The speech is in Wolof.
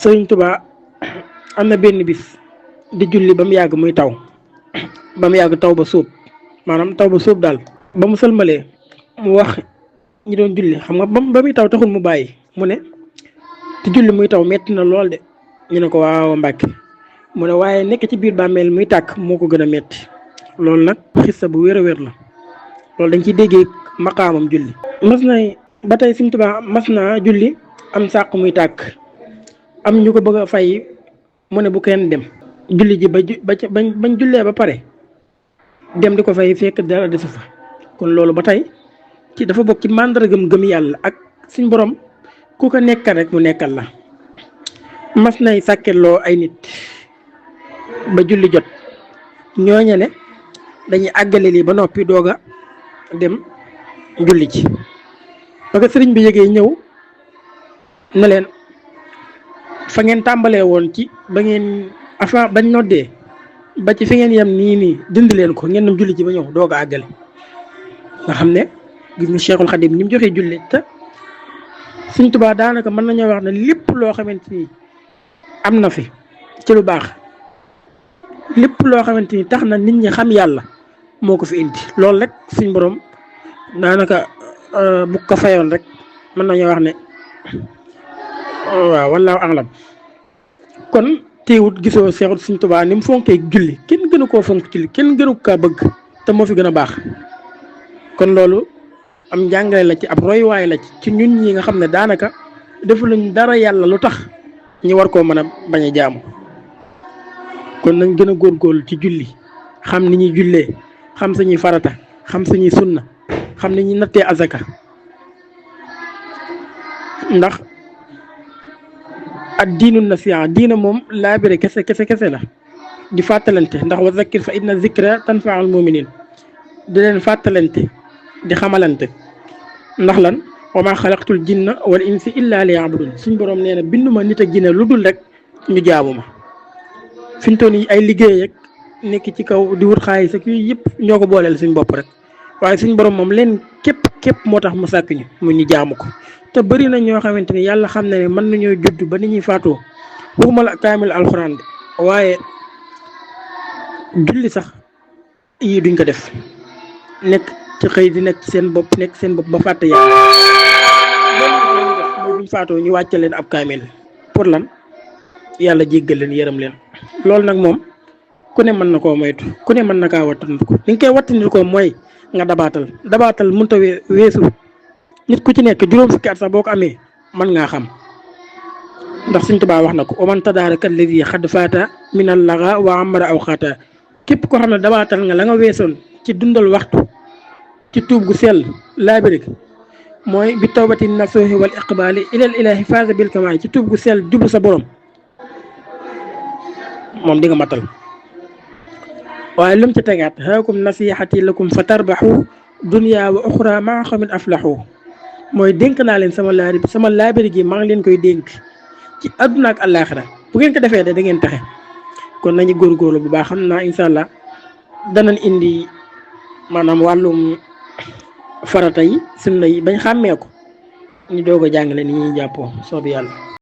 Sëriñ Tuubaa am na benn bis di julli ba mu yàgg muy taw ba mu yàgg taw ba sóob maanaam taw ba sóob daal ba mu sëlmalee mu wax ñi doon julli xam nga ba muy taw taxul mu bàyyi mu ne di julli muy taw metti na lool de ñu ne ko waaw Mbàkke mu ne waaye nekk ci biir bàmmeel muy tàkk moo ko gën a metti loolu nag xissa bu wér a wér la loolu dañ ciy déggee maqaamam julli mas na ba tey Sëriñ Tuubaa mas naa julli am sàq muy tàkk am ñu ko bëgg a fay mu ne bu kenn dem julli ji bañ jullee ba pare dem di ko fay fekk dara desu fa kon loolu ba tey ci dafa bokk ci màndargam gëm yàlla ak suñ borom ku ko nekkal rek mu nekkal la mas nay sàkketloo ay nit ba julli jot ñooñe ne dañuy àggale lii ba noppi doog a dem julli ci ba ko sëriñ bi yëgee ñëw ne leen fa ngeen tàmbalee woon ci ba ngeen afa bañ noddee ba ci fi ngeen yem nii dindi leen ko ngeen dem julli ci ba ñëw doog a àggale nga xam ne gis nga Cheikhul Khadim ni mu joxee julli te Sëriñ Tuubaa daanaka mën nañoo wax ne lépp loo xamante ni am na fi ci lu baax lépp loo xamante ni tax na nit ñi xam yàlla moo ko fi indi loolu rek suñ borom daanaka bu ko fayoon rek mën nañoo wax ne waaw wallaahu a'lam kon teewut gisoo Seexul Sëriñ Tuubaa ni mu fonkee julli kenn gënu koo fonk julli kenn gënu kaa bëgg te moo fi gën a baax kon loolu am njàngale la ci ab royuwaay la ci ñun ñi nga xam ne daanaka defaluñ dara yàlla lu tax ñu war koo mën a bañ a jaamu kon nañ gën a góorgóorlu ci julli xam ni ñuy jullee xam suñuy farata xam suñuy sunna xam ni ñuy nattee azaka ndax ak diinu nasiha diina moom laabire kese la di fàttalante ndax wa zakkir fa inna zikra tanfaul muminin di leen fàttalante di xamalante ndax lan wa ma xalaqtul jinna wal insi illa liya'budun suñ borom nee na binduma nit ak jinne lu dul rek ñu jaamu ma fi mu toll nii ay liggéey ak nekk ci kaw di wut xaalis ak yooyu yëpp ñoo ko booleel suñ bopp rek waaye suñ borom moom leen képp moo tax mu sàkk ñu mu ñu jaamu ko te bëri na ñoo xamante ni yàlla xam na ne mën nañoo judd ba ni ñuy faatoo waxuma la kaamil alxuraan de waaye julli sax yii duñ ko def nekk ci xëy di nekk seen bopp ba fàtte yàlla mooy buñ faatoo ñu wàcce leen ab kaamil pour lan yàlla jéggal leen yërëm leen loolu nag moom ku ne mën na koo moytu ku ne mën na kaa wattandiku ko li nga koy wattandiku ko mooy nga dabaatal mënut a weesu nit ku ci nekk juróom fukki at sax boo ko amee mën ngaa xam ndax Sëriñ Tuubaa wax na ko oman tadaaraka allazi xad faata minal laga wa amara aw xaata képp koo xam ne dabaatal nga la nga weesoon ci dundal waxtu ci tuub gu sell laabirik mooy bi tawbati nasuhi wal iqbaali ilal ilahi faaza bil kamaal ci tuub gu sell jublu sa borom moom di nga matal waaye lu mu ci tegaat haakum nasihati lakum fa tarbaxu dunya wa uxra maa xamin aflaxu mooy dénk naa leen sama laabiri gi maa ngi leen koy dénk ci àdduna ak àllaaxira bu ngeen ko defee da ngeen taxe kon nañu góorgóorlu bu baax xam naa incha allah danañ indi maanaam wàllum farata yi sunna yi bañ xàmmee ko ñu doog a jàngale ni ñuy jàppoo soobu yàlla